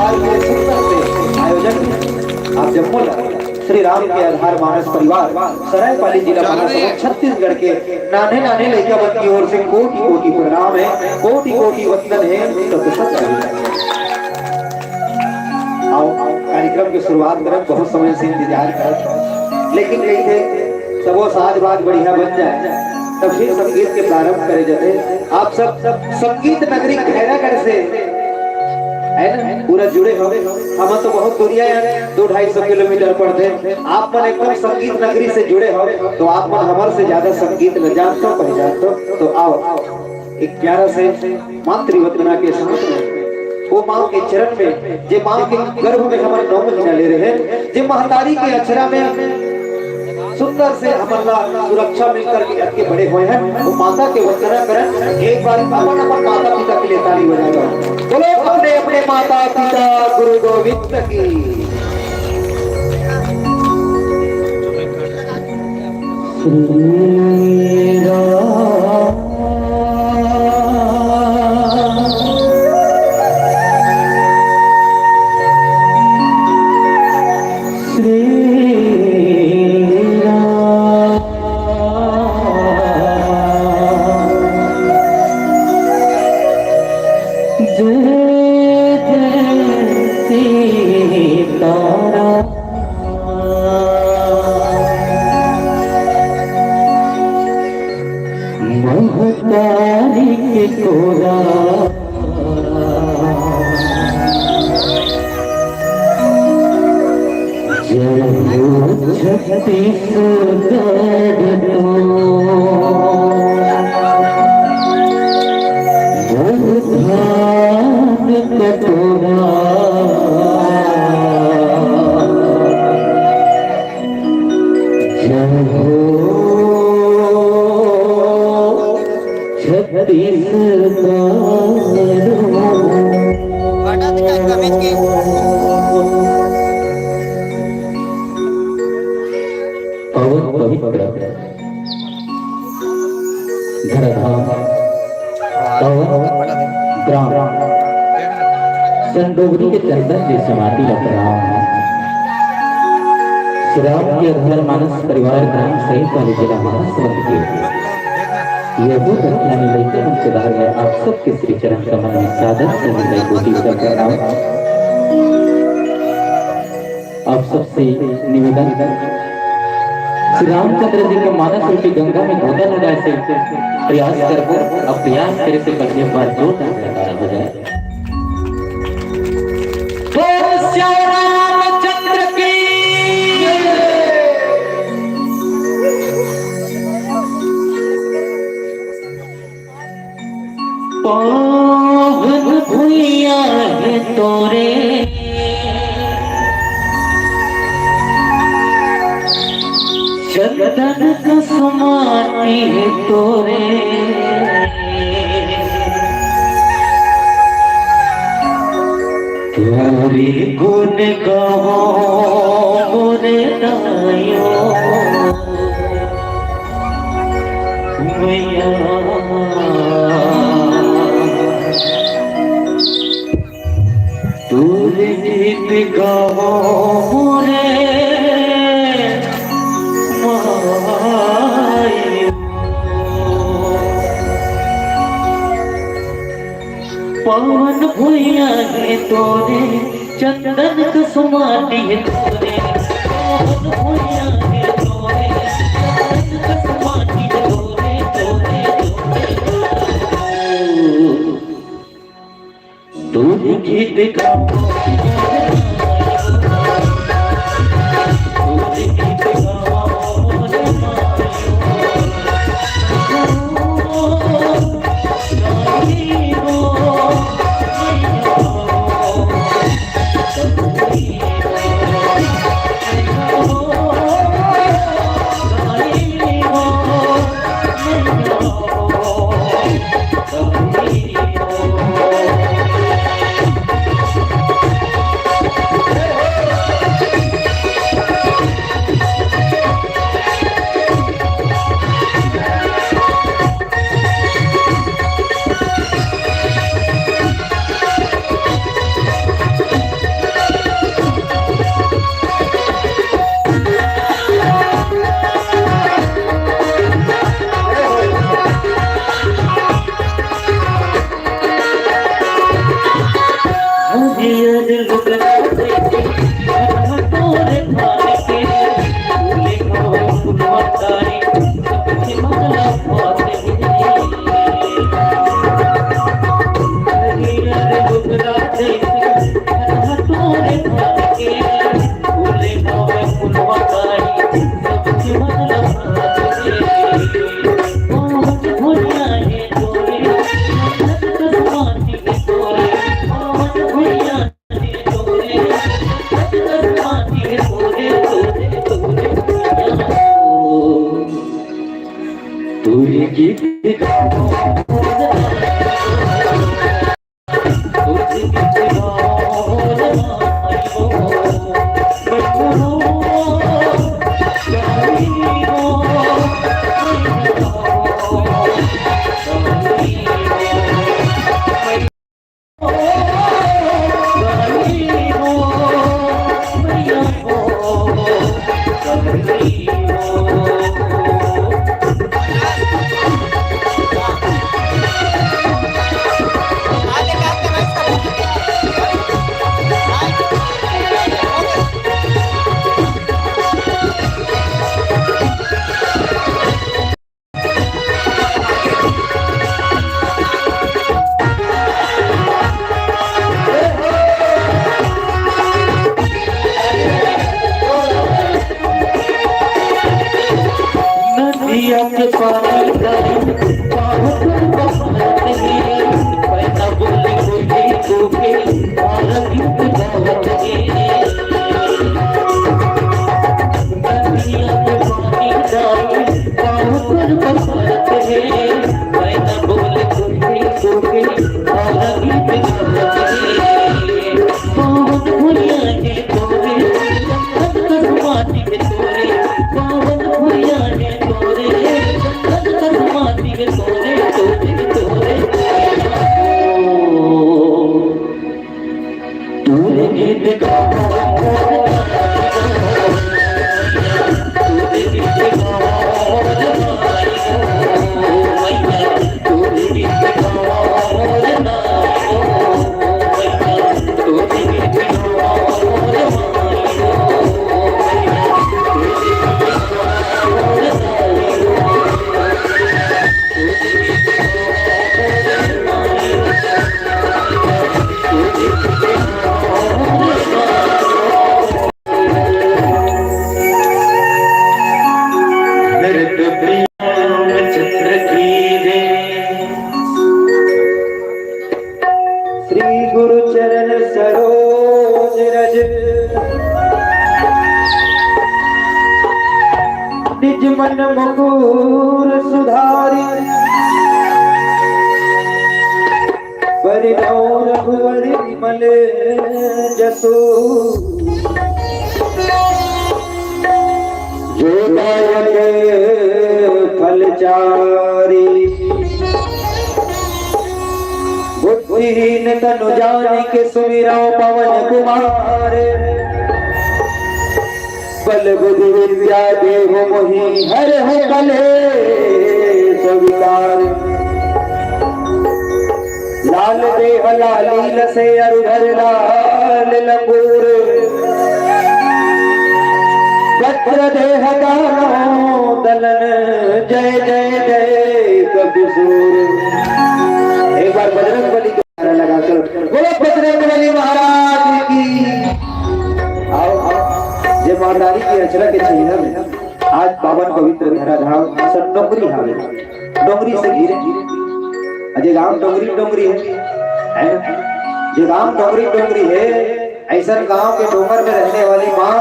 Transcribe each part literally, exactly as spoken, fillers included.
के सुंदर से आयोजन में आप जम्मो ला श्री राम के आधार मानस परिवार, सरायपाली जिला महासमुंद, छत्तीसगढ़ के नान्हे नान्हे लइका मन की ओर से कोटि कोटि प्रणाम हे, कोटि कोटि वंदन हे। तो सत आओ, कार्यक्रम के शुरुआत करब, बहुत समय से इंतजार करब, लेकिन कहिथे सबो साज बाज बढ़िया बन जाए, तब फिर संगीत के प्रारंभ करे जाथे। आप सब, सब संगीत नगरी खैरागढ़ से, है ना, पूरा जुड़े हो। हम तो बहुत दूरिया है, दो ढाई सौ किलोमीटर पड़थे। आप मन एकदम संगीत नगरी से जुड़े हो, तो आप मन हमर से ज्यादा संगीत ल जानथो, पहचानथो। तो आओ, एक प्यारा से मातृ वंदना के साथ में, वो माँ के चरण में, जे माँ के गर्भ में हमर नौ महीना ले रहे, जे महतारी के अचरा में सुंदर से हमन ला सुरक्षा मिल करके अतके बड़े होए हैं, वो माता के वंदना करन। एक बार अपन अपन माता पिता के लिए ताली बजाओ। बोलो अपने अपने माता पिता गुरु गोविंद की। श्री राम। श्री राम। जय जय सीताराम। महतारी के कोरा। जय हो छत्तीसगढ़ तो, मोर धान कटोरा। जय हो छत्तीसगढ़। पवन पवित्र धराधाम पवन ग्राम संडोगरी के चंदन के समाधि ल प्रणाम। श्री राम के आधार मानस परिवार ग्राम सहित वाले जिला महासमुंद के ये वो तत्व मिलई के हम सुधार में आप सबके श्री चरण कमल में सादर से मिलई कोटि का प्रणाम। आप सबसे निवेदन, श्री रामचंद्र जी के मानस रूपी गंगा में गोता लगाए से प्रयास करबो। अब प्रयास करे से पहले एक बार जोरदार जयकारा हो जाए। बोल श्री रामचंद्र की। पावन भुइयां हे तोरे, चंदन कस माटी हे तोरे। तोरे गुण गावों मोरे दाइयो। मैया, तोरे गीत गावों मोरे माई। पावन भुइयां हे तोरे, चंदन कस माटी हे तोरे। पावन भुइयां हे तोरे, चंदन कस माटी हे तोरे, तोरे, तोरे, तोरे। तोरे गीत गावों, तोरे गीत गावों। नदिया के पानी डाल, पाँव पर बहात हे, पैना बोली बोली तोके, तारा गीत गावत हे। नदिया के पानी डाल, पाँव पर बहात हे, पैना बोली बोली तोके, तारा गीत गावत हे। पावन भुइयां हे तोरे, जंगल कदमाती हे तोरे, पावन भुइयां हे तोरे, जंगल कदमाती हे तोरे, तोरे, तोरे। तोरे गीत गावत नृत्य प्रिया चित्र की दे। श्री गुरु चरण सरोज रज, निज मन मुकुर सुधारी। बरनउँ रघुवर विमल जसु, जो दायक फल चारी। बुद्धिहीन तनु जानिके सुमिरउँ पवन कुमार। बल बुद्धि विद्या देहु मोहि हरहु कलेस विकार। लाल देह लाली लसे अरु धर लाल लंगूर। वज्र देह दानव दलन जय जय जय कपिसूर। एक बार बजरंग बली के नारा लगा कर बोलो बजरंग बली महाराज की। आओ, आओ, जे महतारी के अचरा के छइहा में आज पावन पवित्र धराधाम सब डोंगरी हावे, डोंगरी से घिरे, अजय गांव डोंगरी डोंगरी हे, है ना? जे गांव डोंगरी डोंगरी हे, अइसन गांव के डोंगर में रहने वाली माँ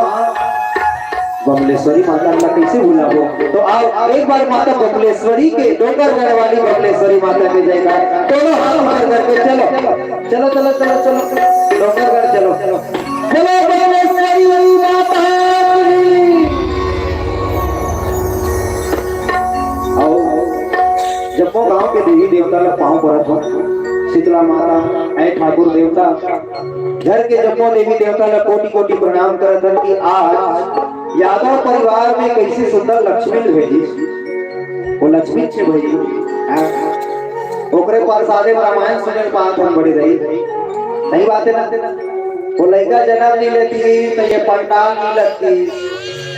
बमलेश्वरी माता ला कइसे भुलाबो? तो आओ, एक बार माता बमलेश्वरी के, डोंगरगढ़ वाली बमलेश्वरी माता के जयकार। दोनों हाथ ऊपर करके चलो, चलो, चलो, चलो, चलो, डोंगरगढ़ चलो। बोलो बमलेश्वरी माता की। आओ, जम्मो गांव के देवी देवता ला पाँव परत हो, शीतला माता, ऐ ठाकुर देवता, घर के जम्मो देवी देवता ला कोटि कोटि प्रणाम करत हन कि आज यादव परिवार में कइसे सुंदर लक्ष्मी भेजी, वो लक्ष्मी छे भेजी। हाँ। ओकरे प्रसादे में रामायण सुने पात हम बड़ी रही, सही बात है ना? वो लइका जन्म नहीं लेती तो ये पंडाल नहीं लगती,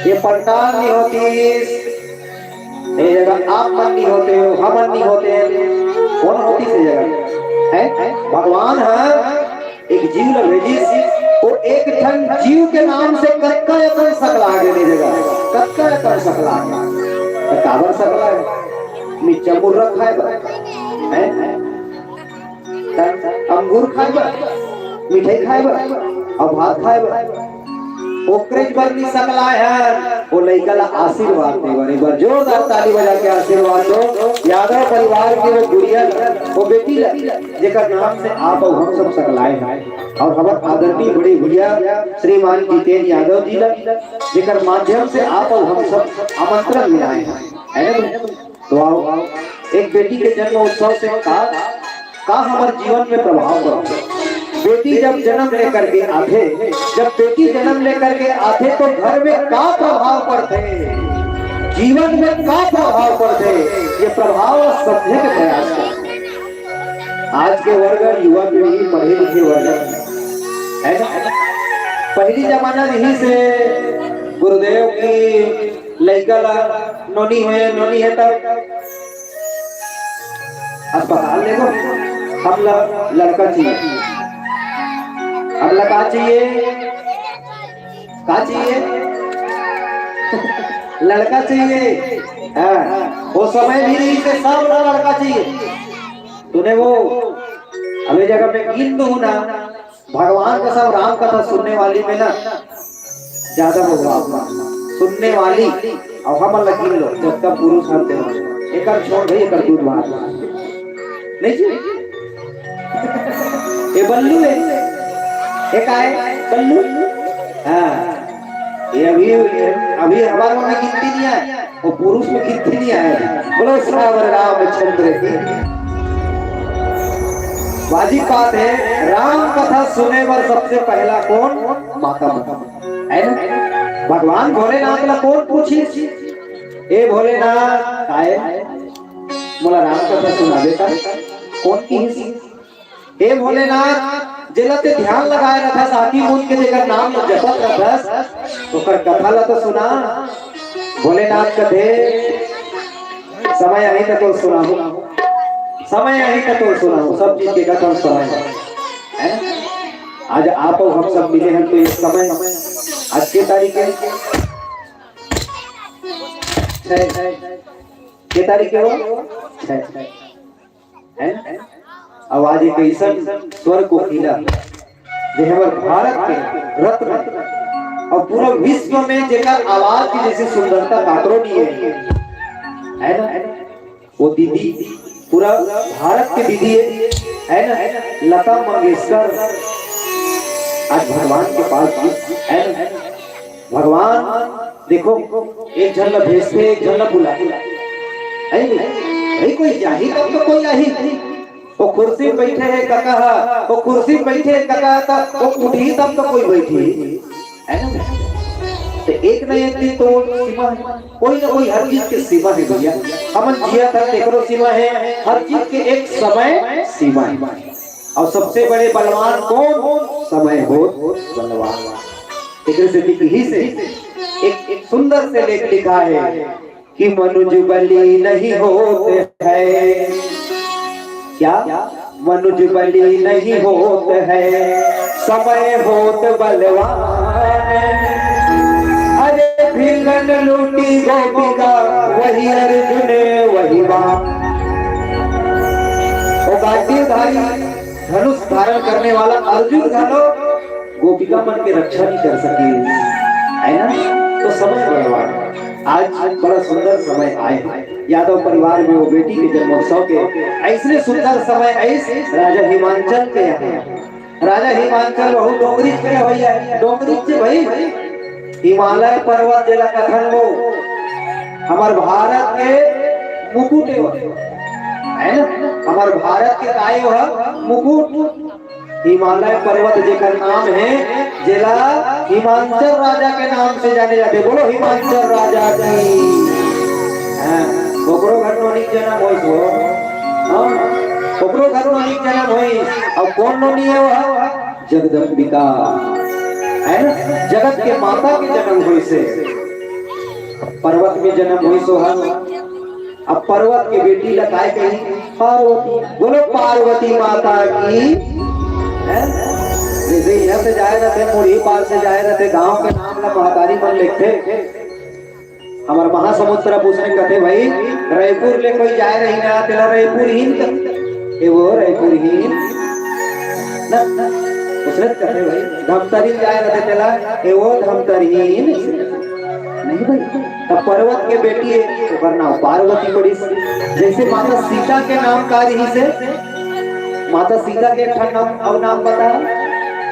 ये पंडाल नहीं होती, ये जगह आप मन नहीं होते हो, हम मन नहीं होते, कौन होती से जगह है? भगवान है एक जीव ल भेजिस, वो एक ठन जीव के नाम से कतका अकन सकला गे नी जगह, कतका अकन सकला गे। त काबर सकला हे? मिर्चा मुर्रा खाए बर, हैं? त अंगूर खाए बर, मिठाई खाए बर, अउ भात खाए बर। ओकरेच बर नी सकलाय हन, वो लइका ला आशीर्वाद दे बर। एक बार जोरदार ताली बजा के आशीर्वाद दो यादव परिवार के वो गुड़िया ला, वो बेटी ला, जेकर नाम से आप अउ हम सब सकलाय हन। और हमर आदरणीय बड़े भैया श्रीमान जितेन यादव जी ला, जेकर माध्यम से आप अउ हम सब आमंत्रण मिलाय हन, है ना? तो आओ, एक बेटी के जन्म उत्सव से का, का हमर जीवन में प्रभाव पड़थे? बेटी जब जन्म लेकर के आथे, जब बेटी जन्म लेकर के आथे, तो घर में का प्रभाव पड़थे, जीवन में का प्रभाव पड़थे, ये प्रभाव समझे के प्रयास करथे। आज के वर्ग, युवा पीढ़ी, पढ़े लिखे वर्ग, है ना? पहली जमाना रहिस हे गुरुदेव की लइका ला नोनी हे, नोनी हे तब अस्पताल लेगो, हमला लड़का चाहिए, हमला का चाहिए, का चाहिए? लड़का चाहिए। हाँ, वो समय भी रहिस हे, सब ला लड़का चाहिए। तूने वो, अब ये जगह में गिन दूं ना, भगवान का सब राम कथा सुनने वाली में ना ज्यादा प्रभाव, सुनने वाली। अउ हमन ला गिन लो, जतका पुरुष हन तेमन, एकर छोड़ भाई, एकर दूध बाहर नहीं जी। ये बल्लू है, ये का है? बल्लू। हाँ, ये अभी, अभी हमारे में गिनती नहीं है, वो पुरुष में गिनती नहीं है। बोलो सियावर रामचंद्र की। वाजिब बात है, राम कथा सुने बर सबसे पहला कौन? माता मन, है ना? भगवान भोलेनाथ ला कौन पूछिस, ए भोलेनाथ, काय मोला राम कथा सुनाबे का? कौन किहिस? हे भोलेनाथ, जेला ते ध्यान लगाए रथस, आँखी मूंद के जेकर नाम ल जपत रथस, ओकर कथा ल तो सुना। भोलेनाथ कथे, समय आही त तोर सुनाहूं, समय आही त तोर सुनाहूं, सब चीज के कथा समय है। आज आप अउ हम सब मिले हैं तो ये समय, आज के तारीख है, छह, के तारीख है वो? छह, है ना? अउ आज एक अइसन स्वर कोकिला, जे हमर भारत के रत्न अउ पूरा विश्व में जेकर आवाज की जैसी सुंदरता काकरो नहीं है, है ना? वो दीदी पूरा भारत के दीदी है, है ना? लता मंगेशकर आज भगवान के पास गई, है ना? भगवान देखो, एक झन ला भेजथे, एक झन ला बुलाथे, है नहीं? भाई, कोई जाही तब तो कोई आही। वो कुर्सी में बैठे हे कका हा, वो कुर्सी में बैठे हे कका हा, त वो उठही तब तो कोई बैठही, है ना? तो एक न एक दिन तो सीमा है, कोई ना कोई हर चीज के सीमा है भैया। हमन जियत हन, एकरो सीमा है, हर चीज के एक समय सीमा है। अउ सबसे बड़े बलवान कौन? समय होत बलवान। एकरे सेती किहिस हे, एक, एक सुंदर से लेख लिखा है कि मनुज बली नहीं होत है। क्या? मनुज बली नहीं होत है, समय होत बलवान। अरे भिलन लूटी गोपिका, वही अर्जुन वही बाण। वो गांडीवधारी धनुष धारण करने वाला अर्जुन घलो गोपिका मन के रक्षा नहीं कर सके, है ना? तो समय बलवान। आज बड़ा सुंदर समय आए हे यादव परिवार में, वो बेटी के जन्मोत्सव के। ऐसने सुंदर समय ऐस राजा हिमांचल के यहाँ। राजा हिमांचल वहू डोंगरीच के भैया, डोंगरीच के भाई। हिमालय पर्वत जेला कथन वो हमर भारत के मुकुट हे, है ना? हमर भारत के काय वो हे? मुकुट। हिमालय पर्वत जेकर नाम हे, जेला हिमांचल राजा के नाम से जाने जाथे। बोलो हिमांचल राजा की। हाँ, ओकरो घर नोनी के जन्म होइस हो। हाँ, ओकरो घर नोनी के जन्म होइस। अउ कोन नोनी हे वो? जगदम्बिका, है ना? जगत के माता के जन्म होइस हे। पर्वत में जन्म होइस हो। अब पर्वत के बेटी ला काय कही? पार्वती। बोलो पार्वती माता की। हैं? जैसे यहाँ से जाए रहिथे, मुरही पार से जाए रहिथे, गांव के नाम ला महतारी मन लिखथे। हमर महासमुंद तरफ उसने कथे, भाई, रायपुर ले कोई जाए रही ना, तेला रायपुरहीन कथे। ए वो रायपुरहीन। ना, ना। उसने कहे भाई, धमतरी जाए रहते तेला, ए वो धमतरी ही नहीं भाई। तब पर्वत के बेटी है, ओकर नाम पार्वती पड़िस। जैसे माता सीता के नाम का रहिसे, माता सीता के एक ठन नाम, अब नाम बता,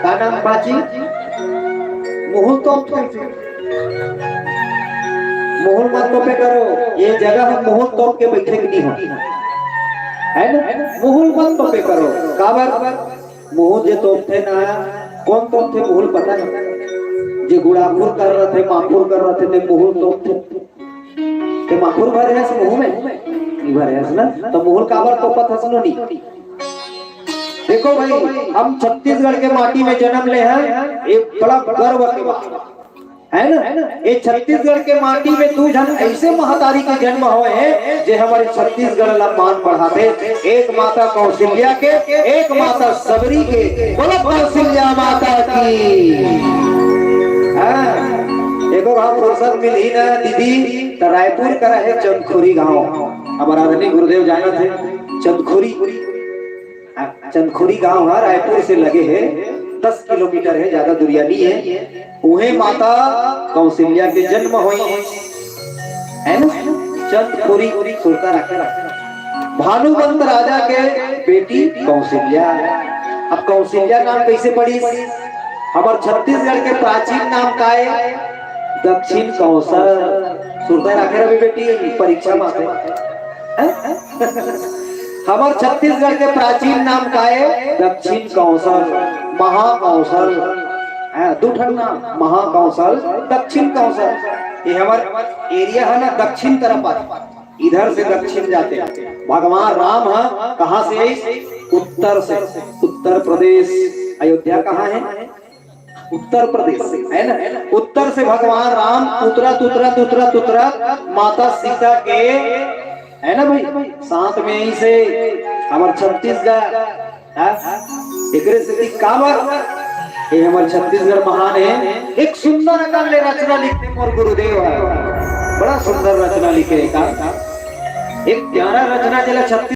का नाम बाची? मुहुल तोप। मुहुल मत तोपे करो, ये जगह हम मुहुल तोप के बैठे के नहीं हो, है ना? मुहुल मत तोपे करो। काबर? मुहुल जे तोपथे ना, कौन तोपथे मुहुल पता नहीं। जे गुड़ाखुर कर रहे थे, माखुर कर रहे थे, ते मुहुल तोपथे। ते माखुर भरे हस मुहुल में? नहीं भरे हस ना, तो मुहुल काबर तोपत हस नो नी? देखो भाई, हम छत्तीसगढ़ के माटी में जन्म ले हैं, एक बड़ा गर्व के बात। है ना? ये छत्तीसगढ़ के माटी में दू झन ऐसे महतारी के जन्म होए हे, जे हमारे छत्तीसगढ़ ला मान बढ़ाथे। एक माता कौशल्या के, एक माता शबरी के। बोलो कौशल्या माता की। हाँ, एको घाव फुर्सत मिलही ना दीदी, त रायपुर करा हे चंदखुरी गांव। हमार आदरणीय गुरुदेव जानथे चंदखुरी। हाँ, चंदखुरी गांव है, रायपुर से लगे है, दस किलोमीटर है, ज्यादा दूरिया नहीं है। उहे माता कौशल्या के जन्म होई है, है ना? चंदखुरी, सुरता रखे, रखे। भानुमंत राजा के बेटी कौशल्या। अब कौशल्या नाम कैसे पड़ी? हमार छत्तीसगढ़ के प्राचीन नाम का है? दक्षिण कौशल। सुरता रखे रहे बेटी, परीक्षा में आथे। हैं? हमर छत्तीसगढ़ के प्राचीन नाम का है? दक्षिण कौशल, महाकौशल। हाँ, दू ठन नाम, महाकौशल, दक्षिण कौशल। ये हमर एरिया है ना, दक्षिण तरफ आथे, इधर से दक्षिण जाथे। भगवान राम है कहाँ से आइस? उत्तर से। उत्तर प्रदेश, अयोध्या कहाँ है? उत्तर प्रदेश से, है ना? उत्तर से भगवान राम उतरत उतरत उतरत उतरत माता सीता के, है ना भाई, साथ में ही से हमर छत्तीसगढ़, हाँ? एकरे सेती काबर ये हमर छत्तीसगढ़ महान है। एक सुंदर अकन ले रचना लिखे मोर गुरुदेव है, बड़ा सुंदर रचना लिखे का। एक प्यारा रचना जेला छत्तीस